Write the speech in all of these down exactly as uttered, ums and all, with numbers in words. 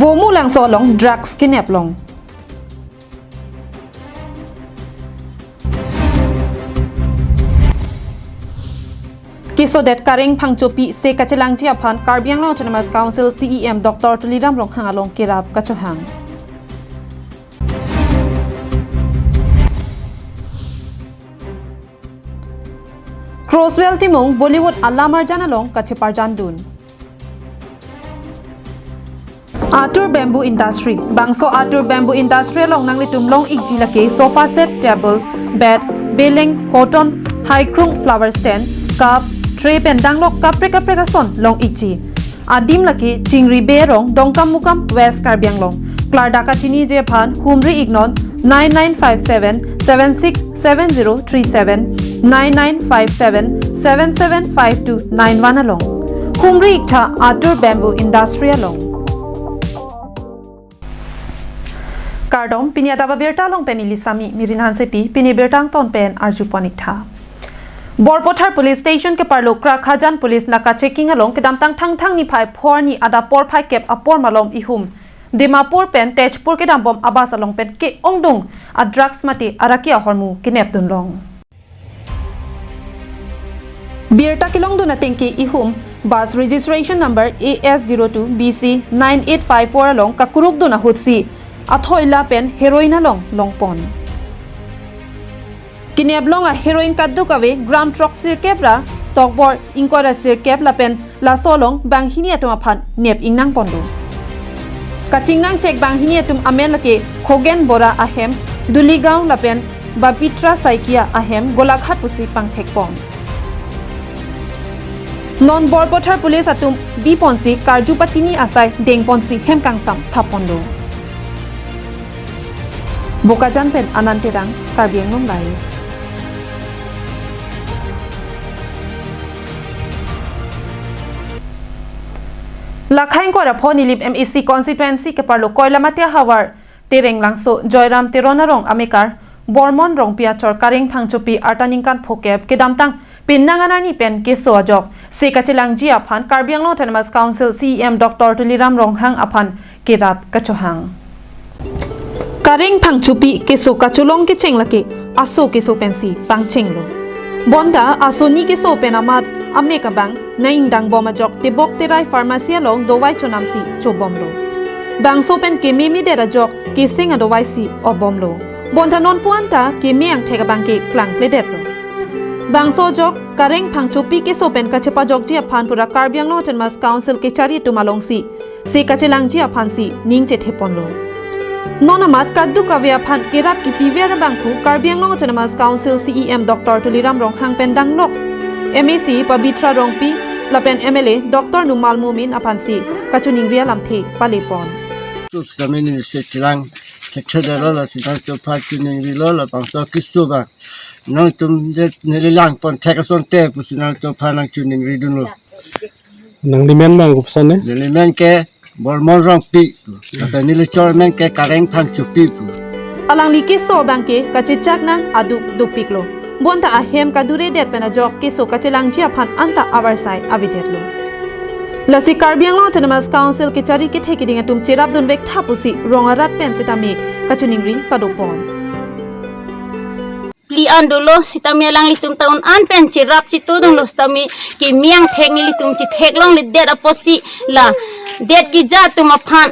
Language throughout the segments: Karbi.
Bhomulangso along drugs kinep long. Kesodet Kareng Phangchopi se kachelangji aphan Karbi Anglong Autonomous Council C E M Doctor Tuliram Ronghang along kerap kachohang. Crosswell Timung Bollywood alamarjan along kacheparjandun. Atur Bamboo Industry. Bangso Atur Bamboo Industry along nanglitum long-ikji lake sofa set, table, bed, beleng, hoton, haikrung, flower stand, cup, tray pen danglok kaprek kaprek ason long-ikji. Adim lake Chingri Bey arong, Dongkamukam, West Karbi Anglong. Klardak kachiniji aphan humri-iknon nine nine five seven seven six seven zero three seven, nine nine five seven seven seven five two nine one along. Humri-iktha Atur Bamboo Industry along. Kardom, pini adap abirta along pen neli Sami Mirin Hansepi, pini birta angton pen arjupon-iktha. Borpathar Police Station keparlo Krakhajan Police naka checking along kedamtang Thangthang niphai phor ni adap porphai kep apor malom ihum Dimapur pen Tezpur kedambom abus along pen ke-ongdung a drugs mate araki ahormu kenepdun long. Birta kelongdun ateng ke ihum bus registration number A S zero two B C nine eight five four along kakurukdun ahutsi athoi lapen heroin along longpon. Kenep long a heroin kadokave gram throksi kep ra tokbor ingkoi ra sirkep lapen laso along banghini atum aphan nep ingnangpon do. Kachingnang chek banghini atum amen lake Khogen Bora ahem, Duligaon lapen Babitra Saikia ahem Golaghat pusi pangthekpon. Non Borpathar Police atum biponsi karju patini asai dengponsi hem kangsam thappon do. Bokajan pen Anand Terang, Karbi Anglong Live. Lakhain Koirapho Nilip M A C constituency keparlo Koilamati ahavar Terenglangso Joyram Teron arong amekar Bormon Rongpi achor Kareng Phangchopi arta ningkan phokep kedamtang pinnang anarni pen keso ajok se kachelangji aphan Karbi Anglong Autonomous Council C E M Doctor Tuliram Ronghang aphan kerap kachohang. Kareng Phangchopi keso kacholong kecheng lake aso keso pensi pangchenglo. Bonta aso ni keso pen amat amek abang nang ingdangbom ajok tebok terai pharmacy along dovai chonamsi chobomlo. Bangso pen keme medet ajok keseng adovai si obomlo. Bonta non puanta keme angthek abang ke klangkledetlo. Bangso ajok Kareng Phangchopi keso pen kachepajokji aphan pura Karbi Anglong Autonomous Council kechari atum alongsi se kachelangji aphansi ning chetheponlo. Non amat kadokave aphan kerap kipiver abangphu Karbi Anglong Autonomous Council C E M Doctor Tuliram Ronghang pen danglok M A C Pabitra Rongpi lapen M L A Doctor Numal Momin aphansi kachiningri alamthe palepon. Sus kami ni se chelang thekthedetlo, lasi nangtumphan chiningrilo, labangso keso abang nangtum je neli langpon thek asonte pusi nangtumphan nangchiningridunlo. Nanglimen abang kopuson ne? Nelimen ke Bormon Rongpi pu. Lapen neli chormen ke Kareng Phangchopi pu. Alangli keso abang ke kachechak nang aduk dukpiklo. Bonta ahem kaduredet pen ajok keso kachelangji aphan anta avarsai avedetlo. Lasi Karbi Anglong Autonomous Council kechari kethe keding atum cherapdunvek tha pusi rong arat pen sitame kachiningri padopon. Pli an dolo sitame alanglitum ta un an pen cherap chitodunlo sitame keme angthek nelitum chithek longledet apotsi la det keja atum aphan,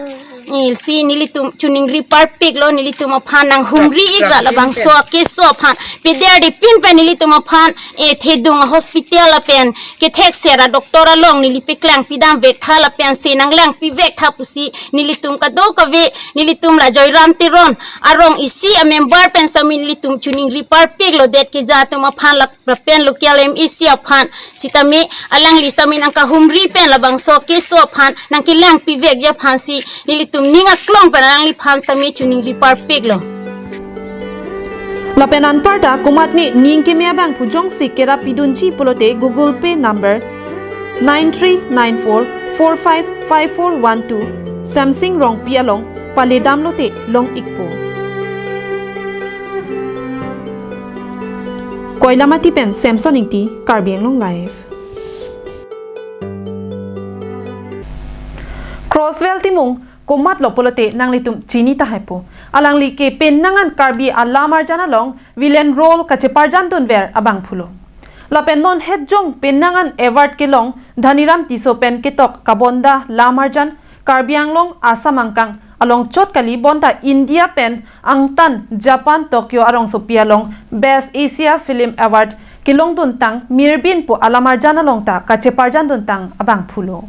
eh, si nelitum chiningri parpiklo, nelitum aphan nanghumri-ik ra labangso akeso aphan peder de pin pen nelitum aphan, eh, thedung a hospital lapen kethekser a doctor along neli paklang pidamvek tha lapen si nanglangpivek tha pusi nelitum kadokave nelitum la Joyram Teron arong isi a member pen sitame nelitum chiningri parpiklo det keja atum aphan la, lapen local M A C aphan sitame alangli sitame nangkahumri pen labangso keso aphan nangkelangpivekji aphansi nelitum ning aklong pen alangliphan sitame chiningri parpiklo. Lapen anparta komatne ning keme abangphu jongsi kerap pidunji pulote Google Pay number nine three nine four four five five four one two Samsing Rongpi along paledamlote long-ikpo. Koilamati pen Samson Ingti, Karbi Anglong Live. Crosswell Timung komatlo pulote nanglitum chini tahai po. Alangli ke penang an Karbi alamarjan along villain role kacheparjan dunver abangphulo. Lapen non hetjong penang an award kelong Dhaniram Tisso pen ketok Kabonda Lamarjan Karbi Anglong Assam angkang along chot kali bonta India pen angtan Japan Tokyo arongsopi along Best Asia Film Award kelongduntang Mirbin pu alamarjan along ta kacheparjanduntang abangphulo.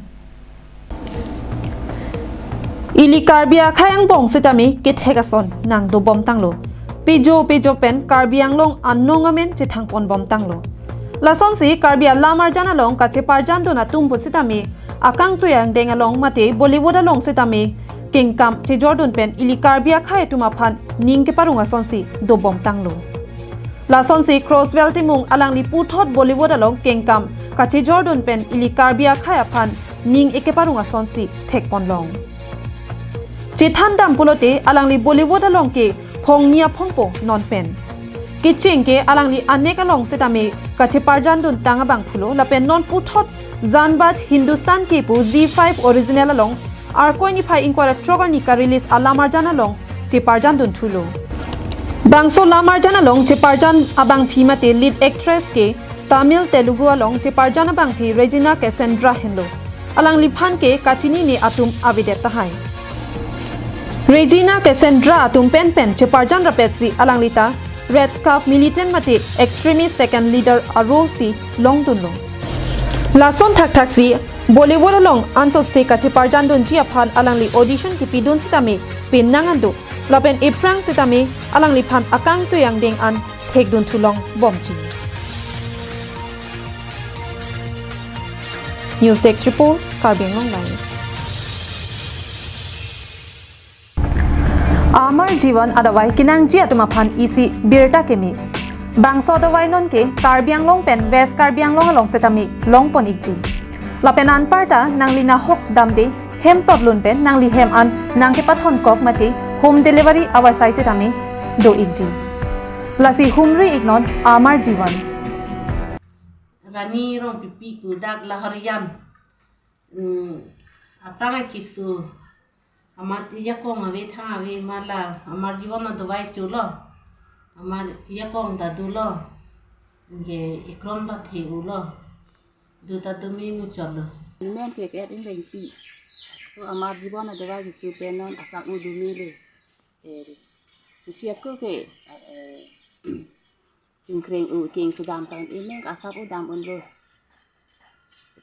Ili Karbi akhei angbong sitame kethek ason nangdobomtanglo. Pejo pejo pen Karbi Anglong anong amen chethangponbomtanglo. Lasonsi Karbi alamarjan along kacheparjandun atum pusitame akangtui angdeng along mate Bollywood along sitame kengkam chejordun pen ili Karbi akhei atum aphan ning keparong asonsi dobomtanglo. Lasonsi Crosswell Timung alangli puthot Bollywood along kengkam kachejordun pen ili Karbi akhei aphan ning ekeparong asonsi thekponlong. Chethandam pulote alangli Bollywood along ke phongni aphongpo non pen. Kecheng ke alangli anek along sitame kacheparjanduntang abangphulo lapen non puthot Jaan Baaz Hindustan Ke pu Zee five original along Arkoi niphai ingkoi ra throk arni ka-release alamarjan along cheparjandunthulo. Bangso lamarjan along cheparjan abangphi mate lead actress ke Tamil Telugu along cheparjan abangphi Regina Cassandra henlo. Alangliphan ke kachinine atum avedet tahai. Regina Cassandra atum penpen cheparjan rapetsi alanglita Red Scarf militant mate extremist second leader a-role si longdunlo. Lason thakthaksi Bollywood along ansose kacheparjandunji aphan alangli audition kipidun sitame penang an do. Lapen ephrang sitame alangliphan akangtui angdeng an thekdunthulongbomji. News Desk Report, Karbi Anglong Live. Amar Jeevan adavai kenangji atum aphan isi birta keme. Bangso adavai nonke Karbi Anglong pen West Karbi Anglong along sitame longpon-ikji. Lapen anparta nangli nahok damde hem totlun pen nangli hem an nangkepathonkok mate home delivery avarsai sitame do-ikji. Lasi humri-iknon Amar Jeevan. Rani Rongpipi pu dak Lahorijan. Hmm, aphrang keso. Amat ajakong ave thang ave ma la Amar Jeevan adavai cholo. Amat ajakong ta dolo. Anke ekrom ta the-ulo. Du ta dumi muchotlo. Men ke ke ingrengpi. So Amar Jeevan adavai kecho pen non asap u dumi le. Eh, kuchi aku ke, eh, chungkreng u keng sudam tan imeng asap u dam unlo.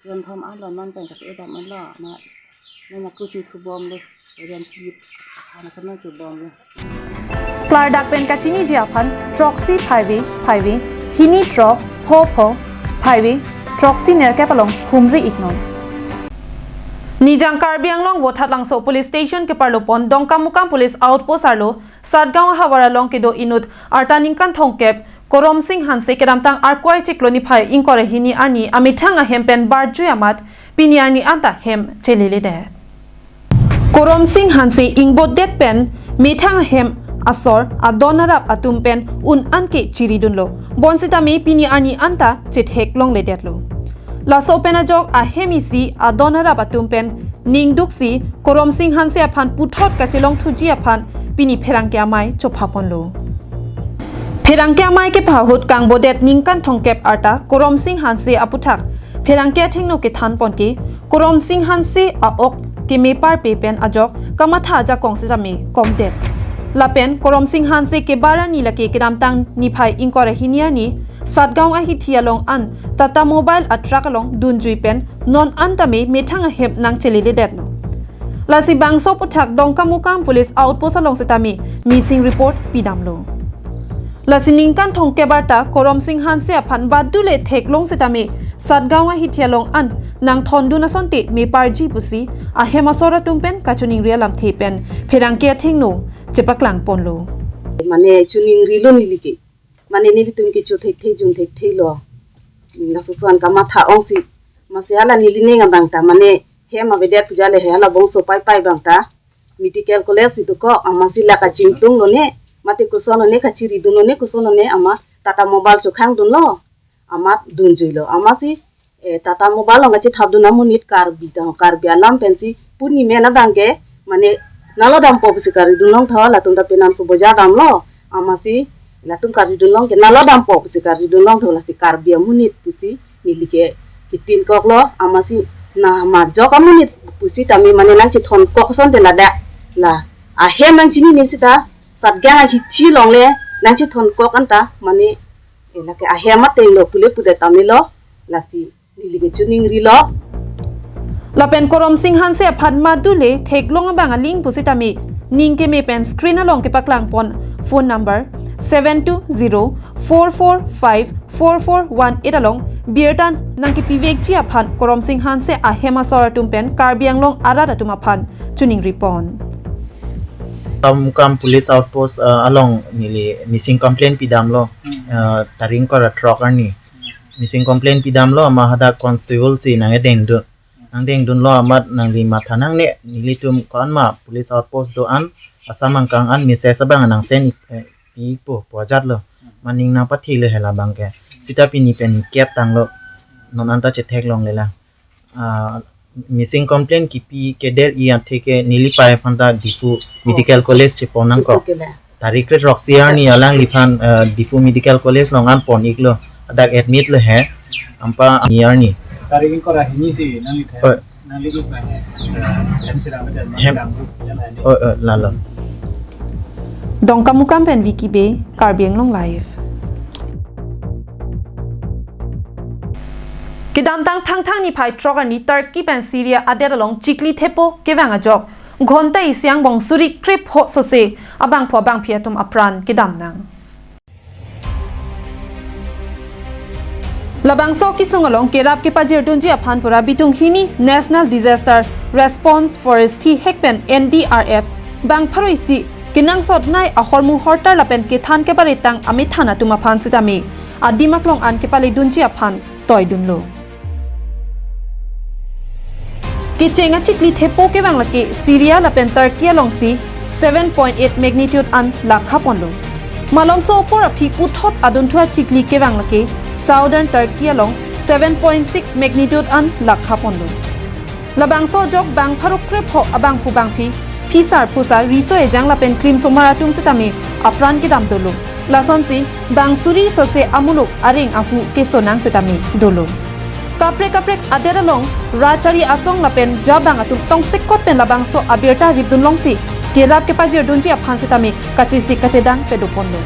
Jon thom anlo non pen kasu dam unlo. Ma, men aku chu thubomlo. Jon kip. Ana kano chubomlo. Klardak pen kachiniji aphan throksi phaive phaive hini throk pho pho phaive throksi nerkep along humri-iknon. Nijang Karbi Anglong Vothatlangso Police Station keparlopon Dongkamukam Police Outpost arlo Satgaon ahavar along kedo inut arta ningkan thomkep Koromsing Hanse kedamtang Arkoi chiklo niphai ingkoi ra hini arni amethang ahem pen barjui amat pini arni anta hem cheleledet. Koromsing Hanse ingbodet pen methang ahem asor adon arap atum pen un an ke chiridunlo. Bonsitame pini arni anta chetheklongledetlo. Laso pen ajok ahem isi adon arap atum pen ningduksi Koromsing Hanse aphan puthot kachelongthuji aphan pini pherangke amei chophaponlo. Pherangke amei kepahut kangbodet ningkan thomkep arta Koromsing Hanse aputhak pherangke athengno kethanpon ke Koromsing Hanse a-ok kemeparpe pen ajok kamatha ajakong sitame komdet. Lapen Koromsing Hanse kebar arni lake kedamtang niphai ingkoi ra hini arni Satgaon ahithi along an Tata Mobile a-truck along dunjui pen non antame methang ahem nangcheleledetlo. Lasi bangso aputhak Dongkamukam Police Outpost along sitame missing report pidamlo. Lasi ningkan thomkep arta Koromsing Hanse aphan badule theklong sitame Satgaon ahithi along an nangthondun asonte meparji pusi ahem asor atum pen kachoningri alamthe pen pherangke athengno chepaklangponlo. Mane choningrilo neli ke. Mane nelitum ke cho thekthe jun thekthelo. Laso ason kamatha ongsi. Masi hala nelining abang ta mane hem avedet pu jale he hala bongso paipai abang ta medical college si dokok, amatsi la kachingtunglo ne, mate kosonlo ne, kachiridunlo ne, kosonlo ne, amat Tata Mobile chokhangdunlo, amat dunjuilo, amatsi, eh, Tata Mobile along kachethapdun amonit Karbi ta, Karbi alam pensi, puni men abang ke, mane, nalo dampo pusi karidun longtha, latum ta penang suboja damlo, amatsi latum karidun long ke nalo dampo pusi karidun longtha, lasi Karbi amonit pusi neli ke kitin koklo, amatsi na majok amonit pusi tame mane nangchethon kok asonte ladak la ahem nangchinine sita satgang ahithi longle nangchethon kok anta mane, eh, lake ahem ateng lo pule pule tame lo, lasi neli ke chuningrilo. Lapen Koromsing Hanse aphan madule theklong abang aling pusitame ning keme pen screen along kepaklangpon phone number seven two zero four four five four four one eight along birta nangkepivekji aphan Koromsing Hanse ahem asor atum pen Karbi Anglong arat atum aphan chuningripon. Dongkamukam police outpost, uh, along neli missing complaint pidamlo, uh, tarik ingkoi ra throk arni. Missing complaint pidamlo, amat hadak constable si nangdengdun. Nangdengdunlo amat nangli matha nangne, nelitum ko-an ma police outpost do-an, asam angkang an message abang nang send ik, eh, pipo pu ajatlo. Amat ning nangpathilo hela abang ke. Sita pini pen kep tanglo. Non anta chethek longlelang. Ah, missing complaint kipi keder-i atheke neli pei aphan ta Diphu Medical College chepon nangkok. Tarik kre throksi arni alangliphan, ah, Diphu Medical College along an pon iklo. Hadak admit lo he. Anparta arni. Tarik ingkoi ra hini si nangli the. Oh. Nangli ik na he. Ah, hem sira medan Hem. Nangli group ya la ni. Oh, oh, lalo. Dongkamukam pen Vicky Bey, Karbi Anglong Live. Kedamtang Thangthang niphai throk arni Turkey pen Syria adet along chikli thepo kevang ajok ghonta isi angbong suri krepho sose abangphu abangphi atum apran kedam nang. Labangso kesung along kerap kepajirdunji aphan pura bitung hini National Disaster Response Force thihek pen N D R F bang pharo isi kenangsot nei ahormu hortar lapen kethan kebaretang amethan atum aphan sitame adim aklong an kepaledunji aphan toidunlo. Kecheng achikli thepo kevang lake Syria lapen Turkey alongsi seven point eight magnitude an lakha ponlo. Malomso apor aphi puthot adunthu achikli kevang lake Southern Turkey along seven point six magnitude an lakha ponlo. Labangso ajok bang pharo krepho abangphu bangphi, phisar phusar, riso ejang lapen klimsomar atum sitame apran kedam dolo. Lasonsi bang suri sose amuluk areng ahu kesonang sitame dolo. Kaprek kaprek adet along rachari asong lapen jabang atum tongsekot pen labangso abirta ripdun longsi kerap kepajirdunji aphan sitame kachesik kachedang padoponlo.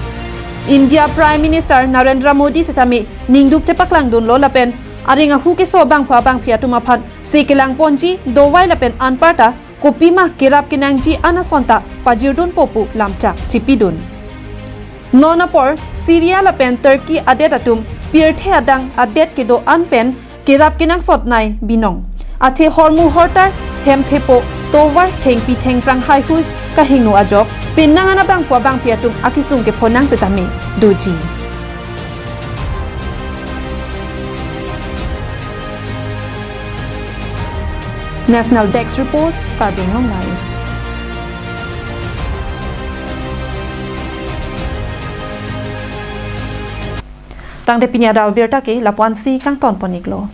India Prime Minister Narendra Modi sitame ningduk chepaklangdunlo lapen areng ahu keso abangphu abangphi atum aphan se kelangponji dovai lapen anparta kopima kerap kenangji an asonta pajirdunpo pu lamchak chipidun. Non apor Syria lapen Turkey adet atum pirthe adang adet kedo an pen kerap kenangsot nei binong. Athe hormu hortar, hem thepo, tovar, thengpi thengphrang haihui kahingno ajok penang an abangphu abangphi atum akesung kephonang sitame doji. National Desk Report, Karbi Anglong Live. Tangte pini adap abirta ke lapu-ansi kangtonpon iklo.